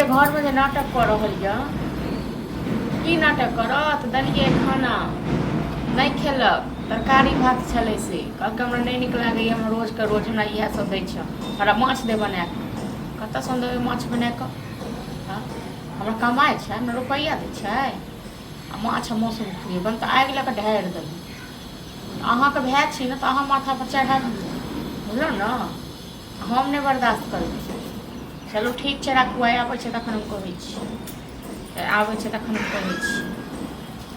जे घरमे जे नाटक कऽ रहल यऽ, की नाटक करत? देलियै खाना, नहि खेलक। तरकारी भात छलै से कहलकै हमरा नहि नीक लागैए, हम रोजके रोज हमरा इएह सब दै छह, हमरा माछ दे बना कऽ। कतऽसँ देबै माछ बना कऽ? हँ, हमरा कमाइ छै, हमरा रुपैआ दै छै? आ माछ आ मौसम खुएबनि तऽ आगि लऽ कऽ ढारि देबै। अहाँके भाय छी ने, तऽ अहाँ माथापर चढ़ायब, बुझलहुँ ने? हम नहि बर्दाश्त करबै। चलू ठीक छै, राखू। आइ आबै छै तखन हम कहै छी। आबै छै तखन हम कहै छी।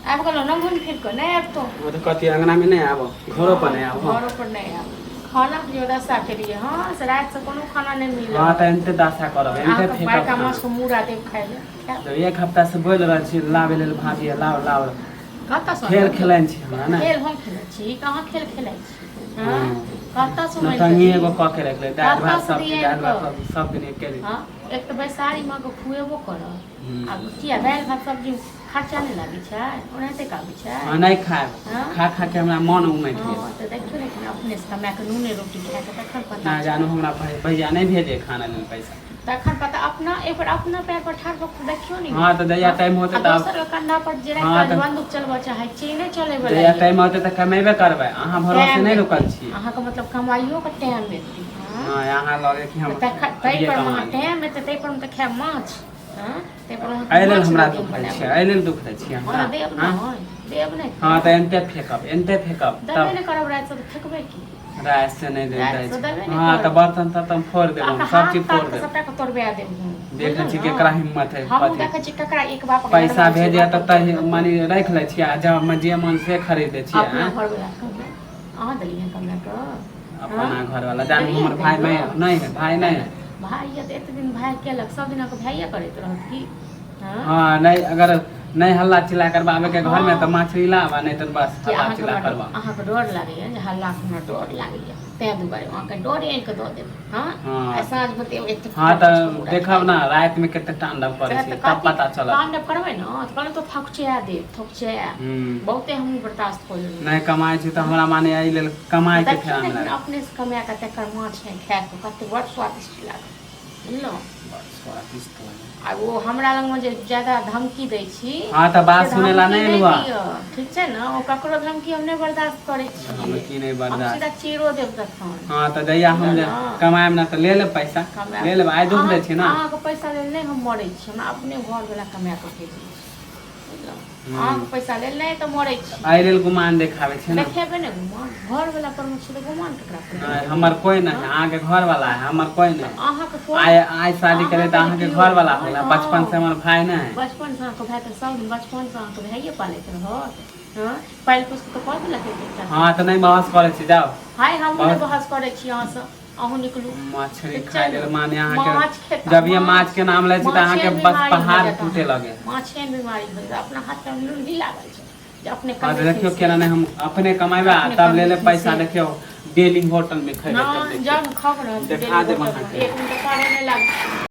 आबि गेलहुँ ने घुमि फिर कऽ? नहि आबितो। ओ तऽ कथी अङ्गनामे नहि आबो, घरो पर नहि आबो? घरो पर नहि आबो। खानाके जे दशा केलियै हँ, से रातिसँ कोनो खाना नहि मिलल। हँ, तऽ एनते दशा करब, एनते अहाँके फेकब बड़का खाना। माछके मूड़ा देब खाइ लए, खायब? जब एक हफ्ता से बोलि रहल छी लाबै लेल, भाभी लाउ लाउ। कतऽसँ? खेल खेलाइन छी हमरा ने? खेल हम खेलै छी? कहाँ खेल खेलै छी? हँ, कतऽसँ मानि कऽ नौटंगी दियै? एगो कऽ के रखले, दालि भात कतऽसँ सब दियै दालि भात आनि कऽ? सब सब दिन एके दिन। हँ, एक तऽ बैसारी माँके खुएबो करब आ किया दालि भात सब्जी खर्चा नहि लागै छै? ओनाहिते आबै छै? हँ, नहि खायब। हँ? खा खा के हमरा मन उमटि गेल। हँ, तऽ देखियौ ने, अपनेसँ कमा कऽ नूने रोटी खाए कऽ तखन पता ना छै। जानू, हमरा भैया नहि भेजे खाना लेल पैसा। तखन पता, अपना एक बेर अपना पैर पर ठाढ़ भऽ कऽ देखियौ ने। हँ, तऽ जहिया टाइम होतै आ तऽ दोसर के कंधा पर जे राखि हँ, कऽ तऽ- बंदूक चलबऽ चाहै छी, नहि चलै वला। जहिया टाइम होतै तऽ कमेबे करबै, अहाँ भरोसे नहि रुकल छी। अहाँके मतलब कमाइयो के टाइम एतै? हँ? हँ, अहाँ लगे कि हम तखन ताहि अभिये पर कमा अहाँ लेब। टाइम एतै ताहि पर हम तऽ खायब माछ। हँ, ताहि पर अहाँके एहि लेल माछ हमरा देब दुख दै बनाकऽ। छियै, एहि लेल दुख दै छियै हमरा? हँ, देब। हँ? नहि देब, नहि। हँ, तऽ एनते फेकब, एनते फेकब। देबे तब नहि करब, रातिसँ तऽ फेकबै की? राति से नहि दे राति दै से छै। देबे नहि हँ, तऽ करब। बर्तन तर्तन फोड़ देब हम, अहाँके सब हाथ चीज फोड़ ताथ देब। सबटा के तोड़बा देब हम। देखै बुझलहुँ छी ने? केकरा हिम्मत है। हमहूँ कथी देखै छी ककरा एक बाप के पैसा जनमल छै, भेजे बाप तऽ तही मने राखि लै छियै आ जब जे मन से खरीद दै छियै। अपना आँय? घर वाला कमे अहाँ देलियै कमे कऽ? अपना घर वाला जानू, देलियै हमर भाय कहियो? नहि, नहि है, भाय नहि है। भाय यऽ तऽ एते दिन भाय केलक, सब दिन अहाँके भाइये करैत रहत की? हँ? हँ, नहि, अगर नहि हल्ला चिल्ला करबाबे के घर में तऽ हँ। मछली लाब, आ नहि तऽ बस कि हल्ला अहाँके चिल्ला हमरा करबा। अहाँके डर लागैया जे हल्लाके हमरा डर लागैया, ताहि दुआरे अहाँके डरे आनि कऽ दऽ देब। हँ। हँ। आ साँझ होते एते हँ, तऽ देखब ने राति में कते तांडव करै छी, तब पता चलत। तांडव करबै ने तऽ कहलहुँ तऽ थकुचिया देब, थकुचिया। बहुते हमहूँ बर्दाश्त कऽ लेलहुँ। नहि कमाइ छी तऽ हमरा माने एहि लेल कमाइ के देखियौ फेरा ने, में लागल। अपने से कमा कऽ तकर माछ नहि खाय कऽ कते बड़ स्वादिष्ट लागत, बुझलहुँ? बड़ स्वादिष्ट लागल। आ ओ हमरा लगमे जे ज्यादा धमकी दै छी हँ, तऽ बात से सुनै ला धमकी नहि एलहुँ। दिअ, ठीक छै ने? ओ ककरो धमकी हम नहि बर्दाश्त करै छियै। धमकी नहि हम बर्दाश्त। सीधा चीरो देब तखन। हँ, तऽ जहिया हम बुझलहुँ ने? कमायब ने तऽ ले लेब पैसा। कमायब। ले लेब, आइ दुख दै छी ने। अहाँके पैसा लेल नहि हम मरै छी, हमरा अपने घरवला कमा कऽ भेजै छै, बुझलहुँ? अहाँके पैसा लेल नहि तऽ मरै छी। एहि लेल गुमान देखाबै छै ने? देखेबै ने गुमान? घरवला पर मे छी तऽ गुमान केकरा पर नहि, देखेबै? हमर कोइ नहि है, अहाँके घर वाला है, हमर कोइ नहि। अहाँके कोन आइ आइ शादी करे तऽ अहाँके अहाँके जे घर वाला केओ हो गेला। हँ। बचपन से हमर भाय नहि है। बचपन से अहाँके भाय तऽ सब दिन बचपन से अहाँके भाइये पालैत रहत? हँ, पालि पोसि कऽ तऽ कऽ देलक एक एकटा। हँ, तऽ नहि बहस करै छी, जाउ। हाय, हमहूँ नहि बहस- बहस करै छी अहाँसँ, अहूँ निकलू। मछली ठीक छै खाय ने? लेल माने अहाँके माछ खेता, जब ये माछ के नाम लै छी तऽ अहाँके माछे बस बीमारी भऽ पहाड़ जायत टूटे अहाँके। लगे। माछे बीमारी भऽ जायत, अपना हाथ में लुल्ही लागल छै जे अपने हँ, तऽ कमेथिन देखियौ से। केना नहि हम अपने कमेबै आ अपने तब ले लेब कमेथिन पैसा। से। देखियौ, डेली होटल में खेबै तब हँ, देखियौ। जाउ ने, खाउ ने देखा डेली देब होटलमे। अहाँके। एक मिनट पारे नहि लागत।